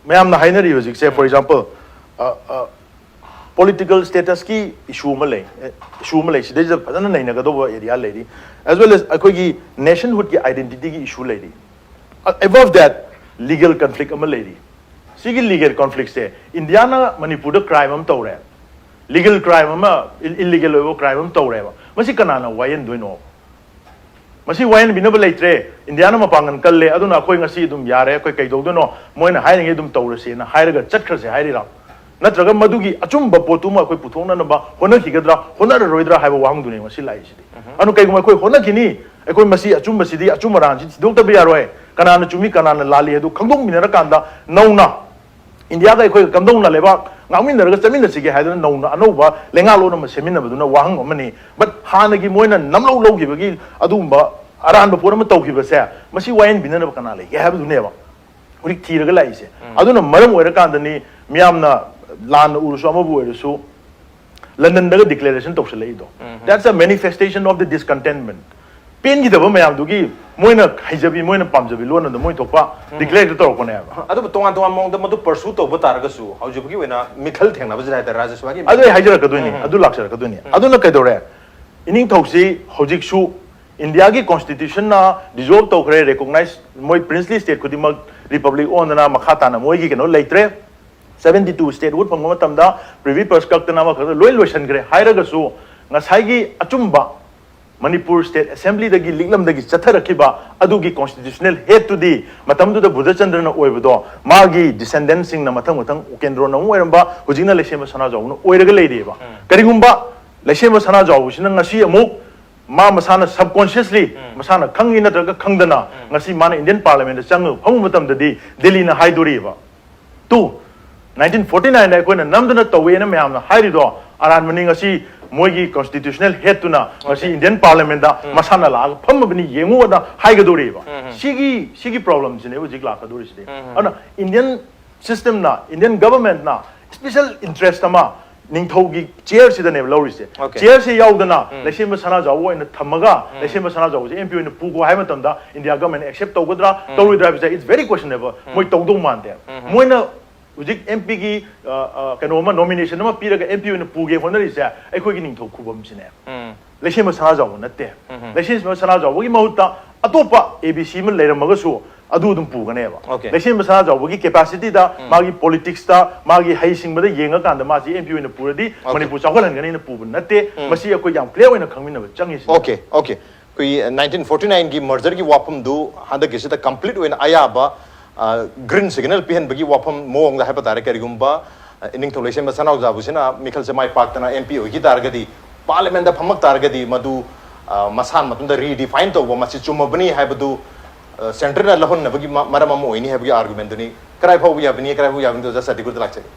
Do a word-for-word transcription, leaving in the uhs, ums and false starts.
ꯃꯌꯥꯝꯅ ꯍꯥꯏꯅꯔꯤ ꯍꯧꯖꯤꯛꯁꯦ, for example, political status ꯀꯤ issue ꯑꯃ ꯂꯩ, issue ꯑꯃ ꯂꯩ, ꯁꯤꯗꯩꯁꯤꯗ ꯐꯖꯅ ꯅꯩꯅꯒꯗꯧꯕ area ꯂꯩꯔꯤ, as well as ꯑꯩꯈꯣꯏꯒꯤ nationhood ꯀꯤ identity ꯒꯤ issue ꯂꯩꯔꯤ, above that legal conflict ꯑꯃ ꯂꯩꯔꯤ꯫ ꯁꯤꯒꯤ legal conflict ꯁꯦ ꯏꯟꯗꯤꯌꯥꯅ ꯃꯅꯤꯄꯨꯔꯗ crime ꯑꯃ ꯇꯧꯔꯦ, legal crime ꯑꯃ, illegal ꯑꯣꯏꯕ crime ꯑꯃ ꯇꯧꯔꯦꯕ, ꯃꯁꯤ ꯀꯅꯥꯅ ꯋꯥꯌꯦꯟꯗꯣꯏꯅꯣ? ꯃꯁꯤ ꯋꯥꯌꯦꯟꯕꯤꯅꯕ ꯂꯩꯇ꯭ꯔꯦ꯫ ꯏꯟꯗꯤꯌꯥꯅ ꯃꯄꯥꯡꯒꯜ ꯀꯜꯂꯦ, ꯑꯗꯨꯅ ꯑꯩꯈꯣꯏ ꯉꯁꯤ ꯑꯗꯨꯝ ꯌꯥꯔꯦ, ꯑꯩꯈꯣꯏ ꯀꯩꯗꯧꯗꯣꯏꯅꯣ, ꯃꯣꯏꯅ ꯍꯥꯏꯔꯤꯉꯩ ꯑꯗꯨꯝ ꯇꯧꯔꯁꯦꯅ ꯍꯥꯏꯔꯒ ꯆꯠꯈ꯭ꯔꯁꯦ ꯍꯥꯏꯔꯤꯔꯥ? ꯅꯠꯇ꯭ꯔꯒ ꯃꯗꯨꯒꯤ ꯑꯆꯨꯝꯕ ꯄꯣꯠꯇꯨꯃ ꯑꯩꯈꯣꯏ ꯄꯨꯊꯣꯛꯅꯅꯕ ꯍꯣꯠꯅꯈꯤꯒꯗ꯭ꯔꯥ, ꯍꯣꯠꯅꯔꯔꯣꯏꯗ꯭ꯔꯥ ꯍꯥꯏꯕ ꯋꯥꯍꯪꯗꯨꯅꯦ ꯉꯁꯤ ꯂꯥꯛꯏꯁꯤꯗꯤ꯫ ꯑꯗꯨꯅ ꯀꯩꯒꯨꯝꯕ ꯑꯩꯈꯣꯏ ꯍꯣꯠꯅꯈꯤꯅꯤ, ꯑꯩꯈꯣꯏ ꯃꯁꯤ ꯑꯆꯨꯝꯕꯁꯤꯗꯤ, ꯑꯆꯨꯝ ꯑꯔꯥꯟꯁꯤ ꯊꯤꯗꯣꯛꯇꯕ ꯌꯥꯔꯣꯏ, ꯀꯅꯥꯅ ꯆꯨꯝꯃꯤ ꯀꯅꯥꯅ ꯂꯥꯜꯂꯤ ꯍꯥꯏꯗꯨ ꯈꯪꯗꯣꯛꯃꯤꯟꯅꯔꯀꯥꯟꯗ ꯅꯧꯅ ꯏꯟꯗꯤꯌꯥꯒ ꯑꯩꯈꯣꯏꯒ ꯀꯝꯗꯧꯅ ꯂꯩꯕꯥꯛ ꯉꯥꯛꯃꯤꯟꯅꯔꯒ ꯆꯠꯃꯤꯟꯅꯁꯤꯒꯦ ꯍꯥꯏꯗꯅ ꯅꯧꯅ ꯑꯅꯧꯕ ꯂꯩꯉꯥꯛꯂꯣꯟ ꯑꯃ ꯁꯦꯝꯃꯤꯟꯅꯕꯗꯨꯅ ꯋꯥꯍꯪ ꯑꯃꯅꯤ꯫ But ꯍꯥꯟꯅꯒꯤ ꯃꯣꯏꯅ ꯅꯝꯂꯧ ꯂꯧꯈꯤꯕꯒꯤ ꯑꯗꯨꯒꯨꯝꯕ ꯑꯔꯥꯟꯕ ꯄꯣꯠ ꯑꯃ ꯇꯧꯈꯤꯕꯁꯦ, ꯃꯁꯤ ꯋꯥꯌꯦꯟꯕꯤꯅꯅꯕ ꯀꯅꯥ ꯂꯩꯒꯦ ꯍꯥꯏꯕꯗꯨꯅꯦꯕ ꯍꯧꯖꯤꯛ ꯊꯤꯔꯒ ꯂꯥꯛꯏꯁꯦ꯫ ꯑꯗꯨꯅ ꯃꯔꯝ ꯑꯣꯏꯔꯀꯥꯟꯗꯅꯤ ꯃꯤꯌꯥꯝꯅ ꯂꯥꯟꯅ ꯎꯔꯁꯨ ꯑꯃꯕꯨ ꯑꯣꯏꯔꯁꯨ ꯂꯟꯗꯟꯗꯒ declaration ꯇꯧꯁꯜꯂꯛꯏꯗꯣ꯫ That's a manifestation of the discontentment. ꯄꯦꯟꯈꯤꯗꯕ ꯃꯌꯥꯝꯗꯨꯒꯤ ꯃꯣꯏꯅ ꯍꯩꯖꯕꯤ, ꯃꯣꯏꯅ ꯄꯥꯝꯖꯕꯤ ꯂꯣꯟ ꯑꯗꯨꯝ ꯃꯣꯏ ꯊꯣꯛꯄ declare ꯍꯦꯛꯇ ꯇꯧꯔꯛꯄꯅꯦꯕ꯫ ꯑꯗꯨꯕꯨ ꯇꯣꯉꯥꯟ ꯇꯣꯉꯥꯟꯕ ꯃꯑꯣꯡꯗ ꯃꯗꯨ pursue ꯇꯧꯕ ꯇꯥꯔꯒꯁꯨ ꯍꯧꯖꯤꯛ ꯐꯥꯎꯒꯤ ꯑꯣꯏꯅ ꯃꯤꯈꯜ ꯊꯦꯡꯅꯕꯁꯤꯗ ꯍꯥꯏꯇꯥꯔꯦ ꯔꯥꯖꯦꯁ꯭ꯋꯥꯔꯒꯤ ꯑꯗꯨ ꯑꯩ ꯍꯥꯏꯖꯔꯛꯀꯗꯣꯏꯅꯤ, ꯑꯗꯨ ꯂꯥꯛꯆꯔꯛꯀꯗꯣꯏꯅꯤ꯫ ꯑꯗꯨꯅ ꯀꯩꯗꯧꯔꯦ? ꯏꯅꯤꯡꯊꯧꯁꯤ ꯍꯧꯖꯤꯛꯁꯨ ꯏꯟꯗꯤꯌꯥꯒꯤ constitution ꯅ dissolve ꯇꯧꯈ꯭ꯔꯦ, recognize, ꯃꯣꯏ princely state ꯈꯨꯗꯤꯡꯃꯛ republic ꯑꯣꯟꯗꯅ ꯃꯈꯥ ꯇꯥꯅ ꯃꯣꯏꯒꯤ ꯀꯩꯅꯣ ꯂꯩꯇ꯭ꯔꯦ꯫ Seventy two statehood ꯐꯪꯕ ꯃꯇꯝꯗ Privy Purse ꯀꯛꯇꯅ ꯑꯃꯈꯛꯇ ꯂꯣꯏ ꯂꯣꯏꯁꯟꯈ꯭ꯔꯦ꯫ ꯍꯥꯏꯔꯒꯁꯨ ꯉꯁꯥꯏꯒꯤ ꯑꯆꯨꯝꯕ ꯃꯅꯤꯄꯨꯔ state assembly ꯗꯒꯤ ꯂꯤꯛꯂꯝꯗꯒꯤ ꯆꯠꯊꯔꯛꯈꯤꯕ ꯑꯗꯨꯒꯤ constitutional head ꯇꯨꯗꯤ ꯃꯇꯝꯗꯨꯗ ꯕꯨꯙꯆꯟꯗ꯭ꯔꯅ ꯑꯣꯏꯕꯗꯣ ꯃꯥꯒꯤ descendant ꯁꯤꯡꯅ ꯃꯊꯪ ꯃꯊꯪ ꯎꯀꯦꯟꯗ꯭ꯔꯣꯅ ꯑꯃꯨꯛ ꯑꯣꯏꯔꯝꯕ, ꯍꯧꯖꯤꯛꯅ ꯂꯩꯁꯦꯝꯕ ꯁꯅꯥꯖꯥꯎꯕꯅ ꯑꯣꯏꯔꯒ ꯂꯩꯔꯤꯑꯕ꯫ ꯀꯔꯤꯒꯨꯝꯕ ꯂꯩꯁꯦꯝꯕ ꯁꯅꯥꯖꯥꯎꯕꯁꯤꯅ ꯉꯁꯤ ꯑꯃꯨꯛ ꯃꯥ ꯃꯁꯥꯅ subconsciously ꯃꯁꯥꯅ ꯈꯪꯉꯤ ꯅꯠꯇ꯭ꯔꯒ ꯈꯪꯗꯅ ꯉꯁꯤ ꯃꯥꯅ Indian Parliament ꯗ ꯆꯪꯉꯒ ꯐꯝꯕ ꯃꯇꯝꯗꯗꯤ ꯗꯦꯜꯂꯤꯅ ꯍꯥꯏꯗꯣꯔꯤꯑꯕ, ꯇꯨ, nineteen forty nine ꯗ ꯑꯩꯈꯣꯏꯅ ꯅꯝꯗꯅ ꯇꯧꯋꯦꯅ ꯃꯌꯥꯝꯅ ꯍꯥꯏꯔꯤꯗꯣ ꯑꯔꯥꯟꯕꯅꯤ꯫ ꯉꯁꯤ ꯃꯣꯏꯒꯤ constitutional head ꯇꯨꯅ ꯉꯁꯤ Indian Parliament ꯗ ꯃꯁꯥꯅ ꯂꯥꯛꯑꯒ ꯐꯝꯃꯕꯅꯤ ꯌꯦꯡꯉꯨꯅ ꯍꯥꯏꯒꯗꯧꯔꯤꯕ꯫ ꯁꯤꯒꯤ ꯁꯤꯒꯤ problem ꯁꯤꯅꯦ ꯍꯧꯖꯤꯛ ꯂꯥꯛꯀꯗꯧꯔꯤꯁꯤꯗꯤ꯫ ꯑꯗꯨꯅ Indian system ꯅ, Indian government ꯅ special interest ꯑꯃ ꯅꯤꯡꯊꯧꯒꯤ ꯆꯤꯌꯔꯁꯤꯗꯅꯦꯕ ꯂꯧꯔꯤꯁꯦ꯫ Okay. ꯆꯤꯌꯔꯁꯦ ꯌꯥꯎꯗꯅ ꯂꯩꯁꯦꯝꯕ ꯁꯅꯥꯖꯥꯎꯕ ꯑꯣꯏꯅ ꯊꯝꯃꯒ ꯂꯩꯁꯦꯝꯕ ꯁꯅꯥꯖꯥꯎꯕꯁꯦ ꯑꯦꯝ ꯄꯤ ꯑꯣꯏꯅ ꯄꯨꯈꯣ ꯍꯥꯏꯕ ꯃꯇꯝꯗ ꯏꯟꯗꯤꯌꯥ ꯒꯃꯦꯟ ꯑꯦꯛꯁꯦꯞ ꯇꯧꯒꯗ꯭ꯔꯥ ꯇꯧꯔꯣꯏꯗ꯭ꯔꯥ ꯍꯥꯏꯕꯁꯦ it's very questionable꯫ ꯃꯣꯏ ꯇꯧꯗꯧ ꯃꯥꯟꯗꯦ꯫ ꯃꯣꯏꯅ ꯍꯧꯖꯤꯛ ꯑꯦꯝ ꯄꯤꯒꯤ ꯀꯩꯅꯣ ꯑꯃ, ꯅꯣꯃꯤꯅꯦꯁꯟ ꯑꯃ ꯄꯤꯔꯒ ꯑꯦꯝ ꯄꯤ ꯑꯣꯏꯅ ꯄꯨꯒꯦ ꯍꯣꯠꯅꯔꯤꯁꯦ ꯑꯩꯈꯣꯏꯒꯤ ꯅꯤꯡꯊꯧ ꯈꯨꯕꯝꯁꯤꯅꯦ꯫ ꯂꯩꯁꯦꯝꯕ ꯁꯅꯥꯖꯥꯎꯕ ꯅꯠꯇꯦ꯫ ꯂꯩꯁꯦꯝꯕ ꯁꯅꯥꯖꯥꯎꯕꯒꯤ ꯃꯍꯨꯠꯇ ꯑꯇꯣꯞꯄ ꯑꯦ ꯕꯤ ꯁꯤ ꯑꯃ ꯂꯩꯔꯝꯃꯒꯁꯨ ꯑꯗꯨ ꯑꯗꯨꯝ ꯄꯨꯒꯅꯦꯕ꯫ Okay. ꯂꯩꯁꯦꯝꯕ ꯁꯅꯥꯖꯥꯎꯕꯒꯤ ꯀꯦꯄꯥꯁꯤꯇꯤꯗ, ꯃꯥꯒꯤ ꯄꯣꯂꯤꯇꯤꯛꯁꯇ, ꯃꯥꯒꯤ ꯍꯩꯁꯤꯡꯕꯗ ꯌꯦꯡꯉꯀꯥꯟꯗ ꯃꯥꯁꯤ ꯑꯦꯝ ꯄꯤ ꯑꯣꯏꯅ ꯄꯨꯔꯗꯤ ꯃꯅꯤꯄꯨꯔ ꯆꯥꯎꯈꯠꯍꯟꯒꯅꯤꯅ ꯄꯨꯕ ꯅꯠꯇꯦ꯫ ꯃꯁꯤ ꯑꯩꯈꯣꯏ ꯌꯥꯝ ꯀ꯭ꯂꯤꯌꯥꯔ ꯑꯣꯏꯅ ꯈꯪꯃꯤꯟꯅꯕ ꯆꯪꯉꯤꯁꯤꯅꯤ꯫ Okay, okay. ꯑꯩꯈꯣꯏ ꯅꯥꯏꯟꯇꯤꯟ ꯐꯣꯔꯇꯤ ꯅꯥꯏꯟꯒꯤ ꯃꯔꯖꯔꯒꯤ ꯋꯥꯐꯝꯗꯨ ꯍꯟꯗꯛꯀꯤꯁꯤꯗ ꯀꯝꯄ꯭ꯂꯤꯠ ꯑꯣꯏꯅ ꯑꯌꯥꯕ ꯒ꯭ꯔꯤꯟ ꯁꯤꯒꯅꯦꯜ ꯄꯤꯍꯟꯕꯒꯤ ꯋꯥꯐꯝ ꯃꯑꯣꯡꯗ ꯍꯥꯏꯕ ꯇꯥꯔꯦ꯫ ꯀꯔꯤꯒꯨꯝꯕ ꯏꯅꯤꯡꯊꯧ ꯂꯩꯁꯦꯝꯕ ꯁꯅꯥꯎꯖꯥꯕꯁꯤꯅ ꯃꯤꯈꯜꯁꯦ ꯃꯥꯏ ꯄꯥꯛꯇꯅ ꯑꯦꯝ ꯄꯤ ꯑꯣꯏꯈꯤ ꯇꯥꯔꯒꯗꯤ, ꯄꯥꯔꯂꯤꯌꯥꯃꯦꯟꯗ ꯐꯝꯃꯛ ꯇꯥꯔꯒꯗꯤ, ꯃꯗꯨ ꯃꯁꯥꯟ ꯃꯇꯨꯡꯗ ꯔꯤꯗꯤꯐꯥꯏꯟ ꯇꯧꯕ ꯃꯁꯤ ꯆꯨꯝꯃꯕꯅꯤ ꯍꯥꯏꯕꯗꯨ ꯁꯦꯟꯇꯔꯅ ꯂꯧꯍꯟꯅꯕꯒꯤ ꯃꯔꯝ ꯑꯃ ꯑꯣꯏꯅꯤ ꯍꯥꯏꯕꯒꯤ ꯑꯥꯔꯒꯨꯃꯦꯟꯗꯨꯅꯤ꯫ ꯀꯗꯥꯏ ꯐꯥꯎꯕ ꯌꯥꯕꯅꯤ, ꯀꯗꯥꯏ ꯐꯥꯎꯕ ꯌꯥꯕꯅꯤ, ꯖꯁ ꯁꯇꯤꯒꯨꯔꯗ ꯂꯥꯛꯆꯒꯦ꯫